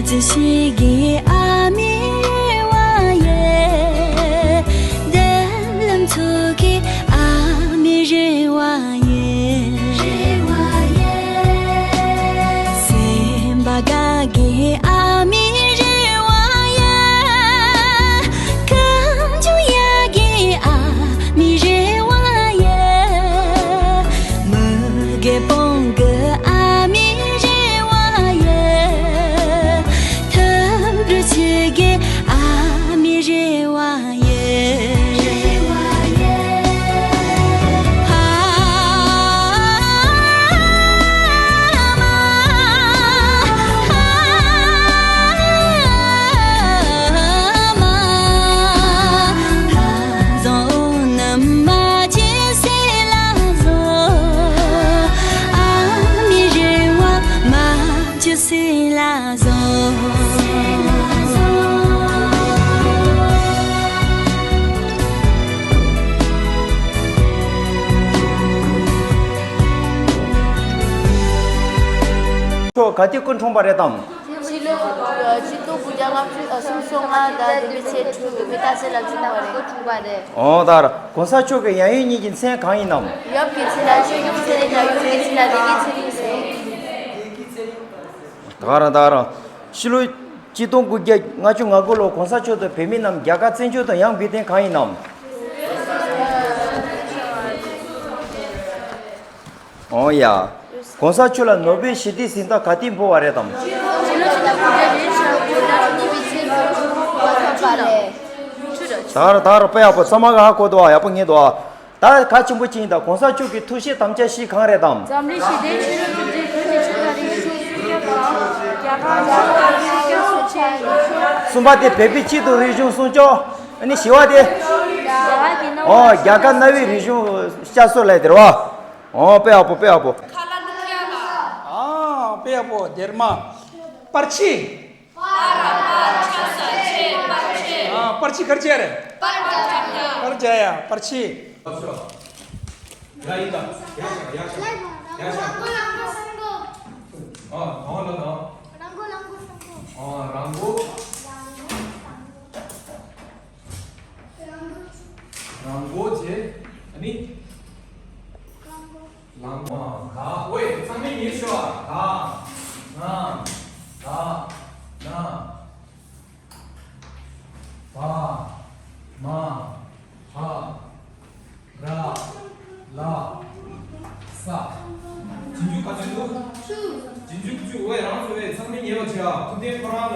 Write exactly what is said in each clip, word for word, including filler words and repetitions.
བརྩེ་ཞིག་གི་ཨ་མའི་རེ་བ་ཡིན། འདེམས་ལམ་ཚུགས་ཀྱི་ཨ་མའི་རེ་བ་ཡིན། རེ་བ་ཡིན། སེམས་པ་དགའ་གི་ཨ་མའི་རེ་བ་ཡིན། སྐྱབས་འཇུག་ཡ་གི་ཨ་མའི་རེ་བ་ཡིན། མི་དགེ་སྤོང་གི་ཨ་མའི་རེ་བ་ཡིན། མཐུན་པར་བྱེད་ཀྱི་ཨ་མའི་རེ་བ་ཡིན། རེ་བ་ཡིན། ཨ་མ། ཨ་མ། ལ་བཟང་འོ་ནམ་མ་བྱེད་སེ་ལ་བཟང་། ཨ་མའི་རེ་བ་མ་བྱེད་སེ་ལ་བཟང་། ཁྱོད་ག་དུས་སྐུ་འཁྲུངས་པ་རེད་དམ། ཕྱི་ལོ་ཆིག་སྟོང་དགུ་བརྒྱ་ལྔ་བཅུ་ཨ་སུམ་ཅུ་སོ་ལྔ་ཟླ་བདུན་པའི་ཚེས་དྲུག་བོད་ཟླ་བཞི་ལ་འཁྲུངས་པ་རེད། འཁྲུངས་པ་རེད། འོ་ད་ར་གོང་ས་མཆོག་གི་ཡབ་ཡུམ་གཉིས་ཀྱི་མཚན་གང་ཡིན་ནམ། ཡབ་ཀྱི་མཚན་ལ་ཆོས་སྐྱོང་ཚེ་རིང་དང་ཡུམ་གྱི་མཚན་ལ་བདེ་སྐྱིད་ཚེ་རིང་ཟེར། ད་ག་རང་ད་ག་རང་ཕྱི་ལོ་ཆིག་སྟོང་དགུ་བརྒྱ་ལྔ་བཅུ་ང་དགུ་ལོ་གོང་ས་མཆོག་ཏུ་བོད་མི་རྣམས་རྒྱ་གར་བཙན་བྱོལ་དུ་ཡོང་བའི་རྟེན་གང་ཡིན་ནམ། འོ་ཡ། གོང་ས་མཆོག་ལ་ནོ་བེལ་ཞི་བདེའི་གཟེངས་རྟགས་ག་དུས་འབུལ་བ་རེད་དམ། ཕྱི་ལོ་ཆིག་སྟོང་དགུ་བརྒྱ་བརྒྱད་ཅུ་གྱ་དགུ་ཟླ་བཅུ་གཉིས་པའི་ཚེས་དྲུག་ལ་ཐོབ་པ་རེད། ད་ག་རང་ད་ག་རང་དཔེ་ཡག་པོ་ཚང་མ་ག་ཧ་གོ་འདུག་ཨ། ཡག་པོ་ངེས་འདུག་ཨ། ད་གལ་ཆེན་པོ་ཅིག་ཡིན་ད། གོང་ས་མཆོག་གི་ཐུགས་བཞེད་དམ་བཅའ་བཞི་གང་རེད་དམ། འཛམ་གླིང་ཞི་བདེའི་ཆོས་ལུགས་སྒྲུབ་སྦྱོང་ཆོས་ཀྱི་ཆོས་དང་རིག་གཞུང་སྲུང་སྐྱོབ་དང་། རྒྱལ་ཁབ་རྒྱལ་ཁབ་ཆོས་ཀྱི་སྲུང་སྐྱོབ། གསུམ་པ་དེ་བོད་པའི་སྤྱི་དང་རིག་གཞུང་སྲུང་སྐྱོབ། ཨ་ནི་བཞི་བ་དེ། རྒྱ་གར་གྱི་གནའ་བོའི། ཨོ་རྒྱ་གར་གནའ་བོའི་རིག་གཞུང་བསྐྱར་གསོ་ལབ་དེ་རེད་བ། ཨོ་དཔེ་ཡག་པོ་དཔེ་ཡག་པོ། ཁ་ལག་ལུག་ཡ་ལ། ཨ་དཔེ་ཡག་པོ་སྡེར་མ། པར་ཆས། པ་ར་པ་ཆ་ས་ཆེ་པར་ཆས། ཨ་པར་ཆས་ག་རེ་བྱས་རེད། པར་ཆ་ཡ། པར་ཆ་ཡ་པར་ཆས། ཡ་ཡིན་ད། ཡ་ཤ་ཡ་ཤ་ཡ་ཤ། ཨ་གང་ལ་དང་། ཨ་རང་མགོ། རང་མགོ་བྱས། ཨ་ནི། ལང་མ་ག་ཝེ་ཚང་མས་ཉེ་ཤོ་ཨ། ག་ང་། ག་ན། བ། མ། བ། ར། ལ། ས། རྗེས་འཇུག་ག་ཚོད་འདུག་རྗེས་འཇུག་བཅུ། ཝེ་རང་ཚོ་ཝེ་ཚང་མས་ཉེ་བ་བྱེད་ཨ། ཐུབ་བསྟན་ཁོ་རང་ལ་ལ།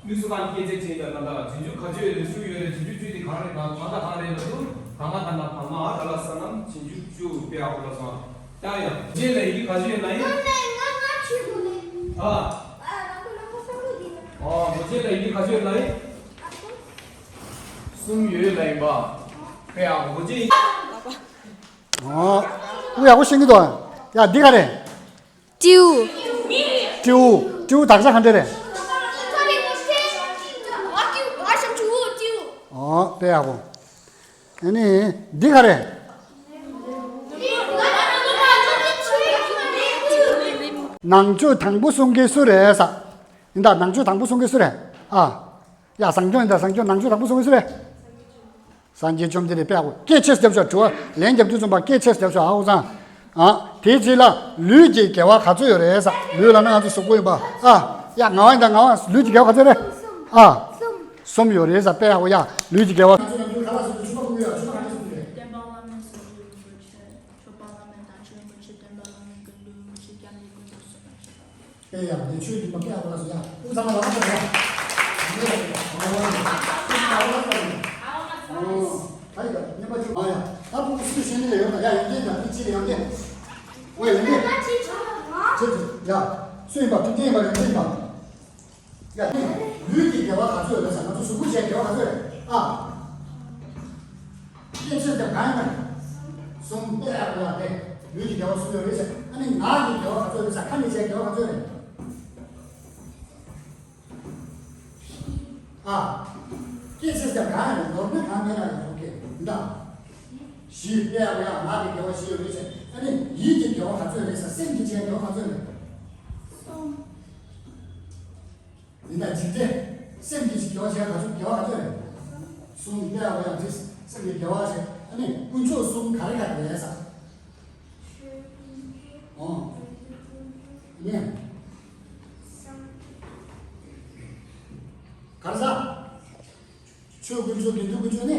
དམིགས་སུ་བཀར་སྐྱེད་ཚད་ཅན་དང་ད་ལྟ་རྗེས་འཇུག་ག་ཚོད་རེ་ཞུ་ཡོད་རེད། རྗེས་འཇུག་བཅུ་དེ་གང་རེད་དང་གང་དང་གང་རེད་ལ་དུ་གང་ག་ད་ན་བ་མ་ཨ་ད་ལ་ས་རྣམས་རྗེས་འཇུག་བཅུ་དཔེ་ཡག་པོ་ལ་སོང་། ད་ཡང་རྗེས་ལ་ཡི་གེ་ག་ཚོད་ཡོད་ན་ཡིན། ཨ། ཨ་རྗེས་ལ་ཡི་གེ་ག་ཚོད་ཡོད་ན་ཡིན། གསུམ་ཡོད་ལ་ཡིན་པ། དཔེ་ཡག་པོ་རྗེས། ཨོ། ཨུ་ཡག་པོ་ཤེས་ཀྱི་འདུག་ཡ་འདི་ག་རེད། ཏིའུ། ཏིའུ། ཏིའུ་དག་ཆ་ག་འདྲ་རེད། ཨོ་དཔེ་ཡག་པོ། ཨ་ནི་འདི་ག་རེད། ནང་ཆོས་དང་པོ་གསུང་མཁན་སུ་རེད་ས། ཡིན་ད་ནང་ཆོས་དང་པོ་གསུང་མཁན་སུ་རེད། ཨ། ཡ་བཟང་སྐྱོང་ཡིན་ད་བཟང་སྐྱོང་ནང་ཆོས་དང་པོ་གསུང་མཁན་སུ་རེད། སངས་རྒྱས་བཅོམ་ལྡན་འདས་དཔེ་ཡག་པོ་སྐད་ཆེས་རྒྱབ་ཤོག་དྲི་བ་ལན་རྒྱབ་དུས་ཙམ་པ་སྐད་ཆེས་རྒྱབ་ཤོག་ཨ་ཧོ་ཚང་། ཨ། དེའི་རྗེས་ལ་ལུས་ཀྱི་དགེ་བ་ག་ཚོད་ཡོད་རེད་ས། ལུས་ལབ་ན་ང་ཚོ་གཟུགས་པོ་ཡིན་པ། ཨ། ཡ་ངག་དབང་ཡིན་ད་ངག་དབང་ལུས་ཀྱི་དགེ་བ་ག་ཚོད་རེད། ཨ། གསུམ་ཡོད་རེད་ས་དཔེ་ཡག་པོ་ཡ་ལུས་ཀྱི་དགེ་བ། བསྟན་པ་བླ་མེད་ཟེར་བའི་རིན་པོ་ཆེ། མཆོད་པ་བླ་མེད་དང་ཆོས་རིན་པོ་ཆེ་བསྟན་པ་བླ་མེད་ཀྱི་ལུས་མི་ཆེ་སྐྱབས་གནས་ཀུན་ཏུ་གསོལ་བ་བྱེད་པ། དཔེ་ཡག་འདི་ཆོས་ཀྱི་མ་སྐད་ཨ་པ་ལ་སོ་ཡ། ཨུ་ཚང་མ་ལ་ཨ་པ་ལ། ཨུ་ཚང་མ་ལ་ཨ་པ་ལ། ཨོ། ད་ཡི་ག་ཉན་པ་ཆོས་མ་ཡ། ད་ཕུགས་སུ་ཤེས་ནི་ཡོད་ན་ཡ་ཡོན་ཏན་དང་ནི་ཅི་ལ་ཡོན་ཏན། ཨོ་ཡོན་ཏན། ཆེ་ཆེ་ཡ། སུ་ཡིན་པ་ཐུབ་བསྟན་ཡིན་པ་ཡོན་ཏན་ཡིན་པ། ཡ། ལུས་ཀྱི་དགེ་བ་ག་ཚོད་ཡོད་རེད་ཟེར། ང་ཚོ་གཟུགས་པོ་ཆེ་དགེ་བ་ག་ཚོད་རེད་ཨ། སྐྱེ་མཆེད་དེ་གང་ཡིན་ན། གསུམ་དཔེ་ཡག་པོ་ཡ་དེ། ལུས་ཀྱི་དགེ་བ་གསུམ་ཡོད་རེད་ཟེར། ཨ་ནི་ངག་གི་དགེ་བ་ག་ཚོད་རེད་ཟེར། ཁ་ནས་བྱས་དགེ་བ་ག་ཚོད་རེད་ཨ། སྐྱེ་མཆེད་དེ་གང་ཡིན་ན་ནོར་ན་གང་མེད་ན་ཡང་ཡོང་གི་ཡིན་ད། བཞི་དཔེ་ཡག་པོ་ཡ་ངག་གི་དགེ་བ་བཞི་ཡོད་རེད་ཟེར། ཨ་ནི་ཡིད་ཀྱི་དགེ་བ་ག་ཚོད་རེད་ཟེར། སེམས་ཀྱི་བྱས་དགེ་བ་ག་ཚོད་རེད། གསུམ། ཡིན་ན་འཇིག་རྟེན་སེམས་ཀྱི་ཞིག་དགེ་བ་བྱས་ག་ཚོད་དགེ་བ་ག་ཚོད་རེད། གསུམ་དེ་ཡང་ཡང་དེ་སེམས་ཀྱི་དགེ་བ་བྱས་ཨ་ནི་དཀོན་མཆོག་གསུམ་ག་རེ་ག་རེ་རེད་ས། ཨོ། ཡིན། ག་རེ་ས། ཆོས་དཀོན་མཆོག་དགེ་འདུན་དཀོན་མཆོག་ནི།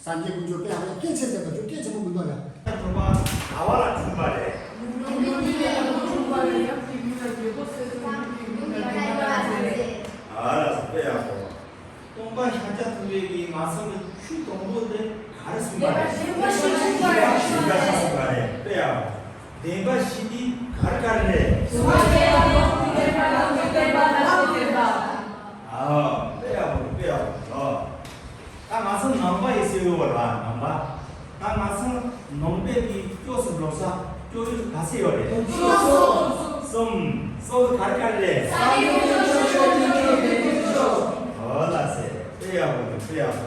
སངས་རྒྱས་དཀོན་མཆོག་དཔེ་ཡག་པོ་སྐད་ཆེ་ཟེར་བ་ཅུང་སྐད་ཆེན་པོ་མི་འདུག་ཡ། གྲུབ་པ་ཟླ་བ་ལ་འཁྲུངས་པ་རེད། ཡབ་ཀྱི་མིང་ལ་རྒྱལ་པོ་ཟེར་དང་ཡུལ་གྱི་མིང་ལ་རྒྱལ་བ་ར་ཟེར། ཨ་ལ་སོ་དཔེ་ཡག་པོ། སྟོན་པ་ཤཱཀྱ་ཐུབ་པའི་གི་ང་ཚོ་གི་ཆོས་དང་པོ་དེ་ག་རེ་གསུངས་པ་རེད། བདེན་པ་བཞི་གསུངས་པ་རེད། བདེན་པ་བཞི་གསུངས་པ་རེད་དཔེ་ཡག་པོ། བདེན་པ་བཞི་དེ་ག་རེ་ག་རེ་རེད། གསུམ་པ་བདེན་པ་ལ་སོགས་པའི་བདེན་པ། ཨ་དཔེ་ཡག་པོ་དཔེ་ཡག་པོ། ད་ང་ཚོ་ནང་པ་ཡི་སེ་ཡོད་ར་ནང་པ། ད་ང་ཚོ་ནང་པའི་གི་སྐྱོ་སུ་འགྲོ་ས་སྐྱོ་ཡུལ་ག་ཚད་ཡོད་རེད། གསུམ། སོ་ག་རེ་ག་རེ་རེད། ཨོ་ལ་སེ་དཔེ་ཡག་པོ་འདུག་དཔེ་ཡག་པོ།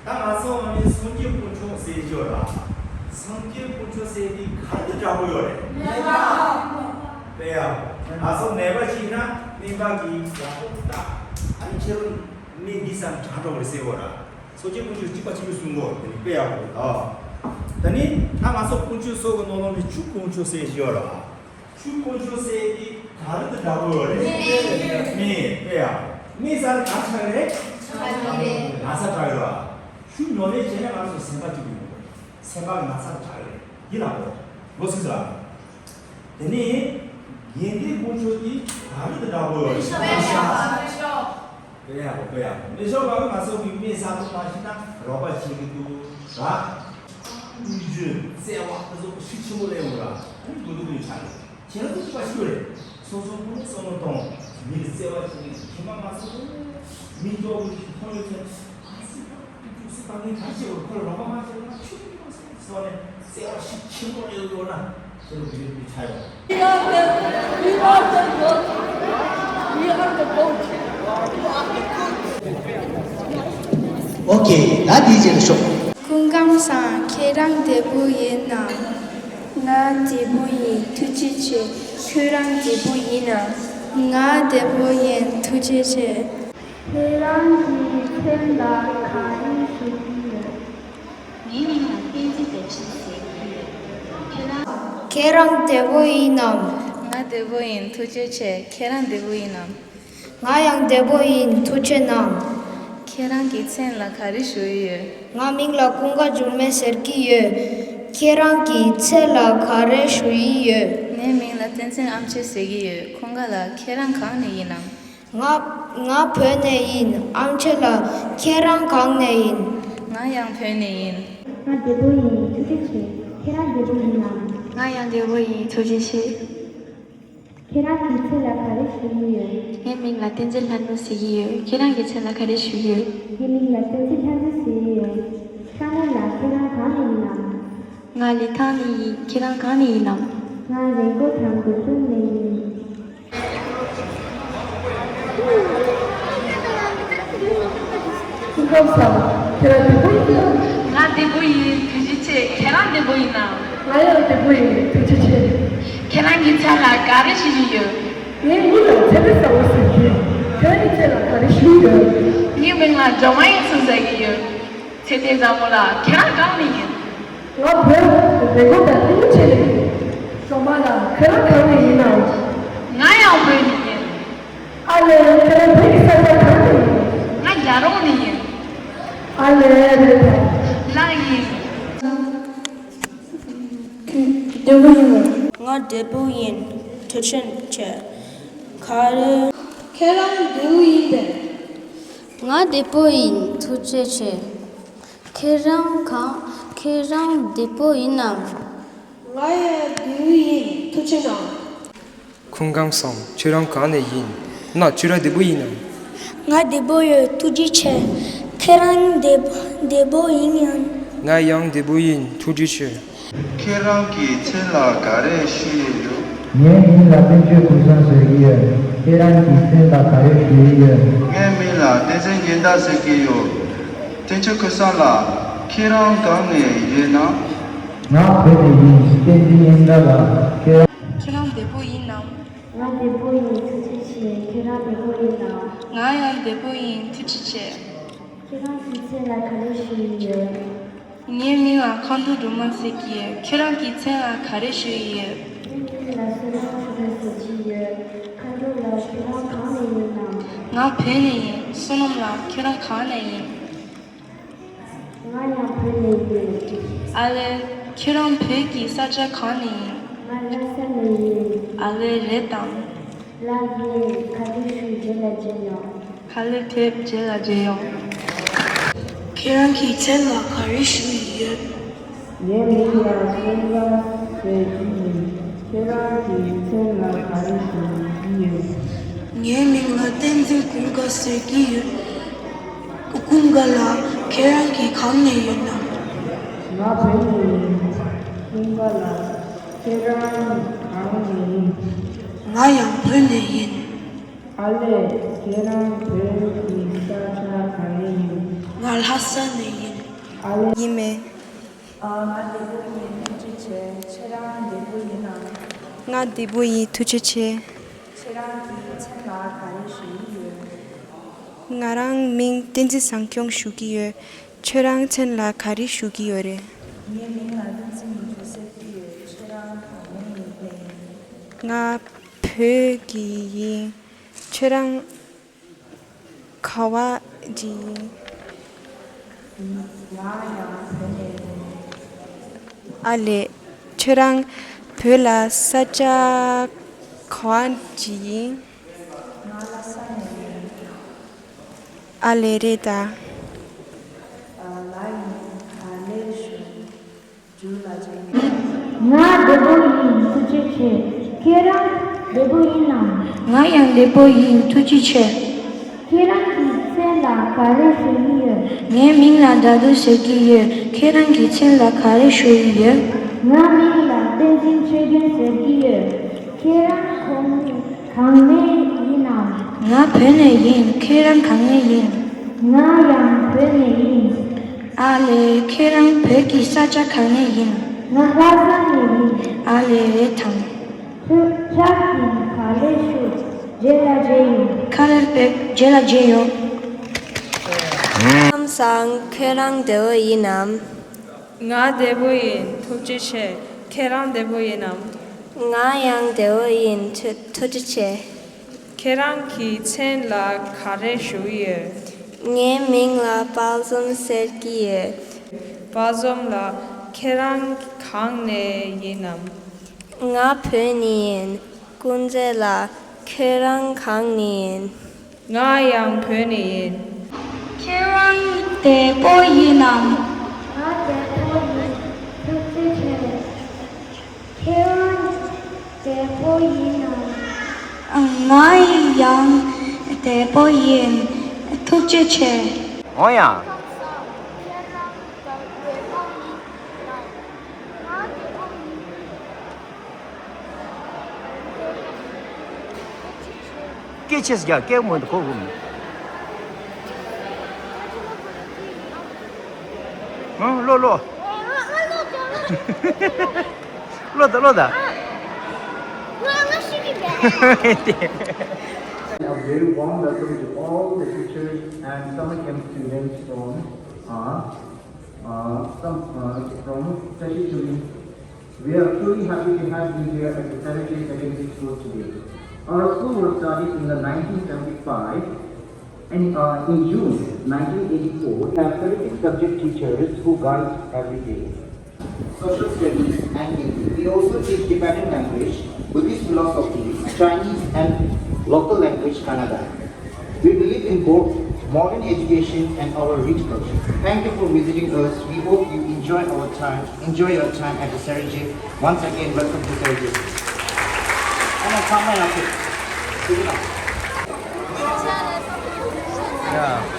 ད་ང་ཚོ་ཨ་ནི་སངས་རྒྱས་དཀོན་མཆོག་ཟེར་ཡོད་ར། སངས་རྒྱས་དཀོན་མཆོག་ཟེར་དེ་ག་རེ་དང་འདྲ་པོ་ཡོད་རེད། དཔེ་ཡག་པོ། ང་ཚོ་ནད་པ་ཞིག་ན་སྨན་པ་གིས་ཡག་པོ་ལྟ། ཨ་ནི་ཁྱེད་རང་ནད་འདི་ཙམ་དྲག་འགྲོ་གི་རེད་ཟེར་བ་ར། སོ་སྐྱེ་དཀོན་མཆོག་གཅིག་པ་གཅིག་པུ་གསུང་གོ་དེ་ནི་དཔེ་ཡག་པོ་རེད་ད། ད་ནི་ད་ང་ཚོ་དཀོན་མཆོག་སོགས་ཀྱི་ནང་ལོགས་ནས་ཆོས་དཀོན་མཆོག་ཟེར་ཞིག་ཡོད་ར། ཆོས་དཀོན་མཆོག་ཟེར་དེ་ག་རེ་དང་འདྲ་པོ་ཡོད་རེད། སྨན། དཔེ་ཡག་སྨན་ཟ་ན་ག་ཆགས་རེད། ན་ཚ་དྲག་ཡོད་ར། ཆོས་ཉམས་ལེན་བྱས་ན་ང་ཚོ་སེམས་པ་སྐྱིད་པོ་ཡོང་གི་རེད། སེམས་པ་ལ་ན་ཚ་དྲག་ཡོད་རེད། འདི་ལ་གོ་ལོ་སིག་ལ། དེ་ནས་དགེ་འདུན་དཀོན་མཆོག་གི་ག་རེ་དང་འདྲ་པོ་ཡོད་རེད། དཔེ་ཡག་པོ་དཔེ་ཡག་པོ། མི་ཤོག་པ་ང་ཚོ་གི་སྨན་ཟ་ཐུབ་མ་ཤེས་ན་རོགས་པ་བྱེད་ཀྱི་འདུག་ར། དཀོན་མཆོག་བརྩེ་བ་དེ་ཚོ་ཤུགས་ཆེན་པོ་སླེབས་ཡོང་ར། ཨ་ནི་དགོས་འདུག་དགོས་ཆགས་རེད། ཁྱེད་རང་ཚོ་གཅིག་པ་ཤུགས་རེད། སོ་སོ་ཀུན་ནས་བསམ་བློ་གཏོང་། མི་ལ་བརྩེ་བ་བྱེད་ཀྱི་ཁྱིམ་པ་ང་ཚོ་ཀུན་ནས་མི་སྐྱོ་བོ་ཞིག་མཐོང་ཡོད་ཚེ། ཨ་སི་ད་དུས་སུ་ད་ངས་ག་བྱེད་དགོས། ཁོ་ལ་རོགས་པ་མ་བྱེད་ན་ཆུ་མི་མ་སོང་སོང་ནས་བརྩེ་བ་ཤུགས་ཆེན་པོ་ཡོད་ཡོད་ན་ཁྱེད་རང་བོད་མི་ཆགས་ཡོང་། ཨོ་ཀེ། ད་དེའི་རྗེས་ལ་ཤོག་སྐུ་ཁམས་བཟང་། ཁྱེད་རང་བདེ་པོ་ཡིན་ནམ། ང་བདེ་པོ་ཡིན། ཐུགས་རྗེ་ཆེ། ཁྱོད་རང་བདེ་པོ་ཡིན་ནམ། ང་བདེ་པོ་ཡིན། ཐུགས་རྗེ་ཆེ། ཁྱེད་རང་གི་མཚན་ལ་ག་རེ་ཞུ་གི་ཡོད། ངའི་མིང་ལ་བསྟན་འཛིན་བདེ་ཆེན་ཟེར་གྱི་ཡོད། ཁྱེད་རང་། ཁྱེད་རང་བདེ་པོ་ཡིན་ནམ། ང་བདེ་པོ་ཡིན། ཐུགས་རྗེ་ཆེ། ཁྱེད་རང་བདེ་པོ་ཡིན་ནམ། ང་ཡང་བདེ་པོ་ཡིན། ཐུགས་རྗེ་གནང་། ཁྱེད་རང་གི་མཚན་ལ་ག་རེ་ཞུ་ཡི་ཡོད། ང་མིང་ལ་ཀུན་དགའ་འབྱུང་གནས་ཟེར་གྱི་ཡོད། ཁྱེད་རང་གི་མཚན་ལ་ག་རེ་ཞུ་ཡི་ཡོད། ངའི་མིང་ལ་བསྟན་འཛིན་ཨམ་ཆི་ཟེར་གྱི་ཡོད། ཀུན་དགའ་ལགས། ཁྱེད་རང་གང་ནས་ཡིན་ནམ། ང་། ང་བོད་ནས་ཡིན། ཨམ་ཆི་ལགས། ཁྱེད་རང་གང་ནས་ཡིན། ང་ཡང་བོད་ནས་ཡིན། ང་བདེ་པོ་ཡིན། ཐུགས་རྗེ་ཆེ། ཁྱེད་རང་བདེ་པོ་ཡིན་ནམ། ང་ཡང་བདེ་པོ་ཡིན། ཐུགས་རྗེ་ཆེ། ཁྱེད་རང་གི་མཚན་ལ་ག་རེ་ཞུ་གི་ཡོད། ངའི་མིང་ལ་བསྟན་འཛིན་ལྷ་ནུ་ཟེར་གྱི་ཡོད། ཁྱེད་རང་གི་མཚན་ལ་ག་རེ་ཞུ་གི་ཡོད། ངའི་མིང་ལ་བསྟན་འཛིན་ལྷ་ནུ་ཟེར་གྱི་ཡོད། ལྷ་ནུ་ལགས། ཁྱེད་རང་གང་ནས་ཡིན་ནམ། ང་ལི་ཐང་ནས་ཡིན། ཁྱེད་རང་གང་ནས་ཡིན་ནམ། ང་རི་མགོ་དང་དུ་ཀྲུང་ནས་ཡིན། སྐུ་ཁམས་བཟང་། ཁྱེད་རང་བདེ་པོ་ཡིན་ནམ། ང་བདེ་པོ་ཡིན། ཐུགས་རྗེ་ཆེ། ཁྱེད་རང་བདེ་པོ་ཡིན་ནམ། ང་ཡང་བདེ་པོ་ཡིན། ཐུགས་རྗེ་ཆེ། ཁྱེད་རང་གི་མཚན་ལ་ག་རེ་ཞུ་གི་ཡོད། ངའི་མིང་ལ་ཚེ་འཕེལ་བཟང་པོ་ཟེར་གྱི། ཁྱེད་རང་གི་མཚན་ལ་ག་རེ་ཞུ་གི་ཡོད། ངའི་མིང་ལ་སྒྲོལ་མ་དབྱིངས་སུ་ཟེར་གྱི་ཡོད། ཚེ་འཕེལ་བཟང་པོ་ལགས། ཁྱེད་རང་གང་ནས་ཡིན། ང་བོད་རི་མགོ་དང་ཏིང་ཆེ་ནས་ཡིན། སྒྲོལ་མ་ལགས། ཁྱེད་རང་གང་ནས་ཡིན་ནམ། ང་ཡང་བོད་ནས་ཡིན། ཨ་ལས། ཁྱེད་རང་བོད་ཀྱི་ས་ཆ་གང་ནས་ཡིན། ང་རྒྱལ་རོང་ནས་ཡིན། ཨ་ལས། རེད་ད། ལགས་ཡིན། བདེ་པོ་ཡིན་པས། ང་བདེ་པོ་ཡིན། ཐུགས་རྗེ་ཆེ། ག་རེ། ཁྱེད་རང་བདེ་པོ་ཡིན་པས། ང་བདེ་པོ་ཡིན། ཐུགས་རྗེ་ཆེ། ཁྱེད་རང་གང་། ཁྱེད་རང་བདེ་པོ་ཡིན་ནམ། ང་ཡང་བདེ་པོ་ཡིན། ཐུགས་རྗེ་གནང་། སྐུ་ཁམས་བཟང་། ཁྱེད་རང་གང་ནས་ཡིན་ན། ཁྱེད་རང་བདེ་པོ་ཡིན་ནམ། ང་བདེ་པོ་ཡོད། ཐུགས་རྗེ་ཆེ། ཁྱེད་རང་བདེ་བདེ་པོ་ཡིན་ནམ། ང་ཡང་བདེ་པོ་ཡིན། ཐུགས་རྗེ་ཆེ། ཁྱེད་རང་གི་མཚན་ལ་ག་རེ་ཞུ་ཡི་ཡོད། ངའི་མིང་ལ་བསྟན་ཆོས་ཀུན་བཟང་ཟེར་གྱི་ཡོད། ཁྱེད་རང་གི་མཚན་ལ་ག་རེ་ཞུ་ཡི་ཡོད། ངའི་མིང་ལ་བསྟན་འཛིན་ཉི་ཟླ་ཟེར་གྱི་ཡོད། བསྟན་ཆོས་ཀུན་བཟང་ལགས། ཁྱེད་རང་གང་ནས་ཡིན་ནམ། ང་བོད་ནས་ཡིན། བསྟན་འཛིན་ཉི་ཟླ་ལགས། ཁྱེད་རང་། ཁྱེད་རང་བདེ་པོ་ཡིན་ནམ། ང་བདེ་པོ་ཡིན། ཐུགས་ ཁྱེད་རང་བདེ་པོ་ཡིན་ནམ། ང་ཡང་བདེ་པོ་ཡིན། ཐུགས་རྗེ་ཆེ། ཁྱེད་རང་གི་མཚན་ལ་ག་རེ་ཞུ་ཡི་ཡོད། ངའི་མིང་ལ་མཁའ་འགྲོ་སྒྲོལ་མ་ཟེར་གྱི་ཡོད། ཁྱེད་རང་གི་མཚན་ལ་ག་རེ་ཞུ་ཡི་ཡོད། ངའི་མིང་ལ་བསོད་ནམས་ཆོས་སྒྲོན་ཟེར་གྱི་ཡོད། མཁའ་འགྲོ་ལགས། ཁྱེད་རང་གང་ནས་ཡིན་ནམ། ང་བོད་ནས་ཡིན། བསོད་ནམས་ལགས། ཁྱེད་རང་གང་ནས་ཡིན། ང་ཡང་བོད་ནས་ཡིན། ཨ་ལེ། ཁྱེད་རང་བོད་ཀྱི་ས་ཆ་གང་ནས་ཡིན། ང་ལྷ་ས་ནས་ཡིན། ཨ་ལེ། རེད་དམ། ལགས་ཡིན། ག་རེ་ཞུ། རྗེས་ལ་མཇལ་ཡོང་། ག་ལེར་ཕེབས། རྗེས་ལ་མཇལ་ཡོང་། ཁྱེད་རང་གི་མཚན་ལ་ག་རེ་ཞུ་ཡི་ཡོད། ངའི་མིང་ལ་ཀུན་དགའ་ཟེར་གྱི་ཡིན། ཁྱེད་རང་གི་མཚན་ལ་ག་རེ་ཞུ་ཡི་ཡོད། ངའི་མིང་ལ་བསྟན་འཛིན་ཀུན་དགའ་ཟེར་གྱི་ཡོད། ཀུན་དགའ་ལགས། ཁྱེད་རང་གིས་གང་ནས་ཡིན་ནམ། ང་བོད་ནས་ཡིན། ཀུན་དགའ་ལགས། ཁྱེད་རང་གང་ནས་ཡིན། ང་ཡང་བོད་ནས་ཡིན། ཨ་ལེ། ཁྱེད་རང་བོད་ཀྱི་ས་ཆ་ག་ནས་ཡིན། ང་ལྷ་ས་ནས་ཡིན། ཨ་ལེ། ཡིན་མེད། ཨ། ང་བདེ་པོ་ཡིན། ཐུགས་རྗེ་ཆེ། ཁྱེད་རང་བདེ་པོ་ཡིན་ནམ། ང་བདེ་པོ་ཡིན། ཐུགས་རྗེ་ཆེ། ཁྱེད་རང་གི་མཚན་ལ་ག་རེ་ཞུ་ཡི་ཡོད། ང་རང་མིང་བསྟན་འཛིན་བཟང་སྐྱོང་ཞུ་གི་ཡོད། ཁྱོད་རང་མཚན་ལ་ག་རེ་ཞུ་གི་ཡོད་རེད། ངའི་མིང་ལ་བསྟན་འཛིན་མི་འགྱུར་ཟེར་གྱི་ཡོད། ཁྱེད་རང་ག་ནས་ཡིན་ནམ། ང་བོད་ཀྱི་ཡིན། ཁྱོད་རང་ག་བ་ཅིག་ཡིན། ང་ཡང་བོད་ནས་ཡིན། ཨ་ལེ། ཁྱོད་རང་བོད་ལ་ས་ཆ་ག་བ་ཅིག་ཡིན། ང་ལྷ་ས་ནས་ཡིན། ཨ་ལེ། རེད་ད། ལགས་ཡིན། ག་ལེར་ཞུ། ང་བདེ་པོ་ཡིན། ཐུགས་རྗེ་ཆེ། ཁྱེད་རང་བདེ་པོ་ཡིན་ནམ། ང་ཡང་བདེ་པོ་ཡིན། ཐུགས་རྗེ་ཆེ། ཁྱེད་རང་གི་མཚན་ལ་ག་རེ་ཞུ་ཡི་ཡོད། ངའི་མིང་ལ་ཟླ་སྡུག་ཟེར་གྱི་ཡོད། ཁྱེད་རང་གི་མཚན་ལ་ག་རེ་ཞུ་ཡི་ཡོད། ང་མིང་ལ་བསྟན་འཛིན་ཆོས་སྒྲོན་ཟེར་གྱི་ཡོད། ཁྱེད་རང་གང་ནས་གང་ནས་ཡིན་ནམ། ང་བོད་ནས་ཡིན། ཁྱེད་རང་གང་ནས་ཡིན། ང་ཡང་བོད་ནས་ཡིན། ཨ་ལེ། ཁྱེད་རང་བོད་ཀྱི་ས་ཆ་གང་ནས་ཡིན། ང་ལྷ་ས་ནས་ཡིན། ཨ་ལེ། རེད་དམ། ཁྱོད་ཁྱེད་ཀྱིས་ག་ལེར་ཞུ། རྗེས་ལ་མཇལ་ཡོང་། ག་ལེར་ཕེབས། རྗེས་ལ་མཇལ་ཡོང་། ཁམས་བཟང་། ཁྱེད་རང་བདེ་པོ་ཡིན་ནམ། ང་བདེ་པོ་ཡིན། ཐུགས་རྗེ་ཆེ། ཁྱེད་རང་བདེ་པོ་ཡིན་ནམ། ང་ཡང་བདེ་པོ་ཡིན། ཐུ་ཐུགས་རྗེ་ཆེ། ཁྱེད་རང་གི་མཚན་ལ་ག་རེ་ཞུ་ཡི་ཡོད། ངའི་མིང་ལ་དཔལ་འཛོམས་ཟེར་གྱི་ཡོད། དཔལ་འཛོམས་ལགས། ཁྱེད་རང་གང་ནས་ཡིན་ནམ། ང་བོད་ནས་ཡིན། ཀུན་མཛེས་ལགས། ཁྱེད་རང་གང་ནས་ཡིན། ང་ཡང་བོད་ནས་ཡིན། ཁྱེད་རང་བདེ་པོ་ཡིན་ནམ། ང་བདེ་པོ་ཡིན། ཐུགས་རྗེ་ཆེ། ཁྱེད་རང་བདེ་པོ་ཡིན་ནམ། ང་ཡང་བདེ་པོ་ཡིན། ཐུགས་རྗེ་ཆེ། འོ་ཡ། སྐད་ཆེ་ས་རྒྱག་སྐད་མོ་འདི་གོ་གོ་མི། ཨང་། ལོ་ལོ། ལོ་ད་ལོ་ད། A very warm welcome to all the teachers and summer camp students from, uh, uh, some, uh, from Sashi Chumi. We are truly happy to have you here at the Saint Joseph Secondary School today. Our school was started in the nineteen seventy-five, and, uh, in June nineteen eighty-four, we have thirty-six subject teachers who guide every day. Social studies and Hindi. We also teach Tibetan language, Buddhist philosophy, Chinese, and local language Kannada. We believe in both modern education and our rich culture. Thank you for visiting us. We hope you enjoy our time, enjoy your time at the Serengip. Once again, welcome to Serengip. Come on, come on, come on. Yeah.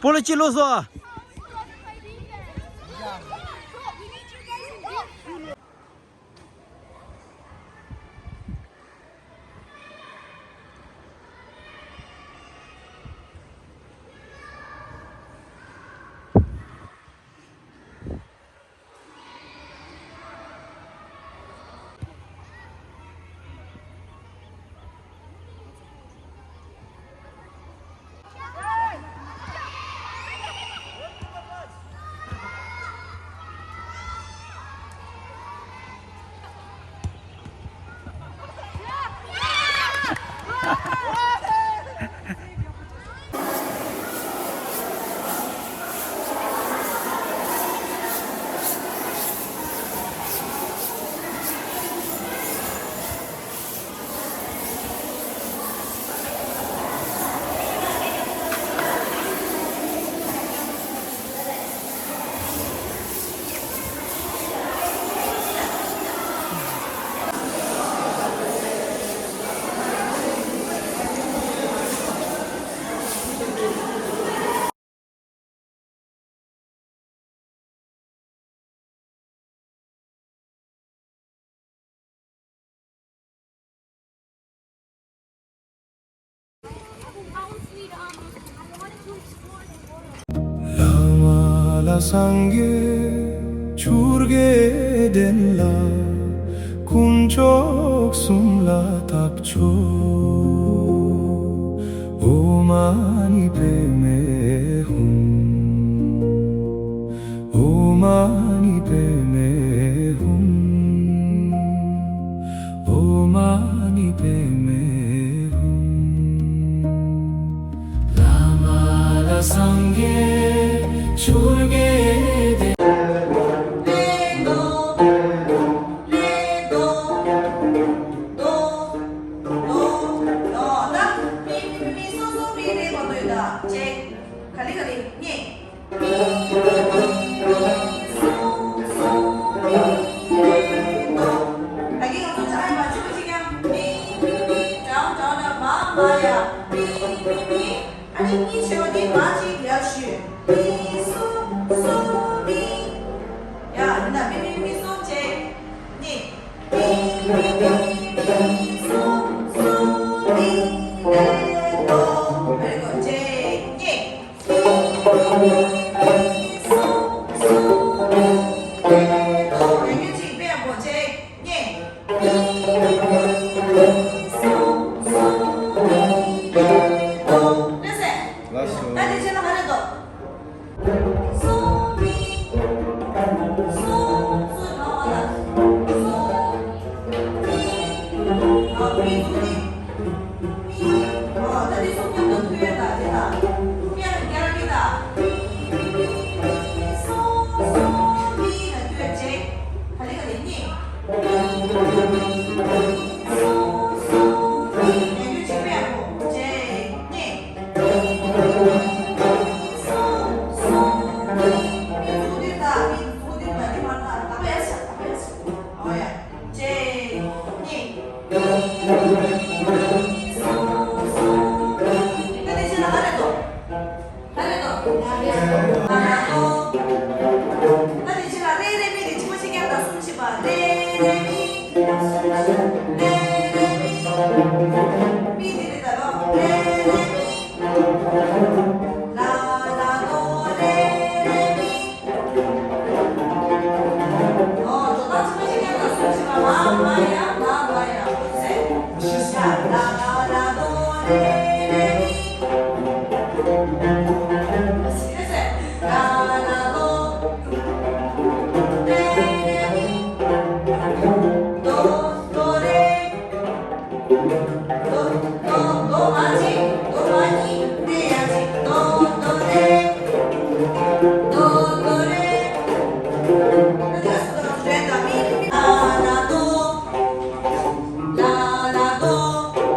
སྤོ་ལོ་ཅི་ལོ་སོ། བླ་མ་ལ་སངས་རྒྱས་ཆོས་དགེ་འདུན་ལ། དཀོན་མཆོག་གསུམ་ལ་བཏབ་མཆོད། ཨོཾ་མ་ཎི་པདྨེ་ཧཱུྃ། ཨོཾ་མ་ཎི་པདྨེ་ཧཱུྃ། ཨོཾ་མ་ཎི་པདྨེ་ཧཱུྃ། བླ་མ་ལ་སངས་རྒྱས་ཆོས་དགེ་ལྡན། ད་མི་མི་མི་སོ་སོ་མི་རེ་བ་དོ་ཡོད་ད་ཅེ། ག་ལེ་ག་ལེ་གཉིས། མི་མི་མི་མི་སུ་སུ་མི་རེ་དོ། ད་གིན་ང་ཚོ་ཅ་ཡ་མ་ཆུ་ཆི་ཀྱང་མི་མི་མི་དྲང་དྲང་ན་མ་མ་ཡ་མི་མི་མི། ཨ་ནི་གཉིས་ཆེ་བ་འདི་མ་ཅིག་ཡར་ཞུས། མི་སུ་སུ་མི། ཡ་ཡིན་ན་མི་མི་མི་སུ་ཅེ་གཉིས། ལགས་སོ། ད་དེ་ཕྱིར་ན་ཧ་རེ་དོ། སོ་མི། སོ་སོ་ལ་སོ་མི། ཨ་མི་སོ་མི། མི། ཨ་ད་དེ་སོ་མི་ལ་ཐུག་ཡ་ད་དེ་ད། ཐུག་ཡ་རྒྱ་ར་གི་ད། མི་མི་མི་སོ་སོ་མི་ལ་ཐུག་ཡ་ཅེ། ག་ལེ་ག་ལེ་གཉིས། མི་མི་མི་སོ་སོ་མི་ལ་ཐུག་ཅེ་པས་ཨ་ཅེ་གཉིས།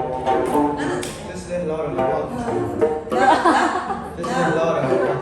This is a lot of work. This is a lot of work.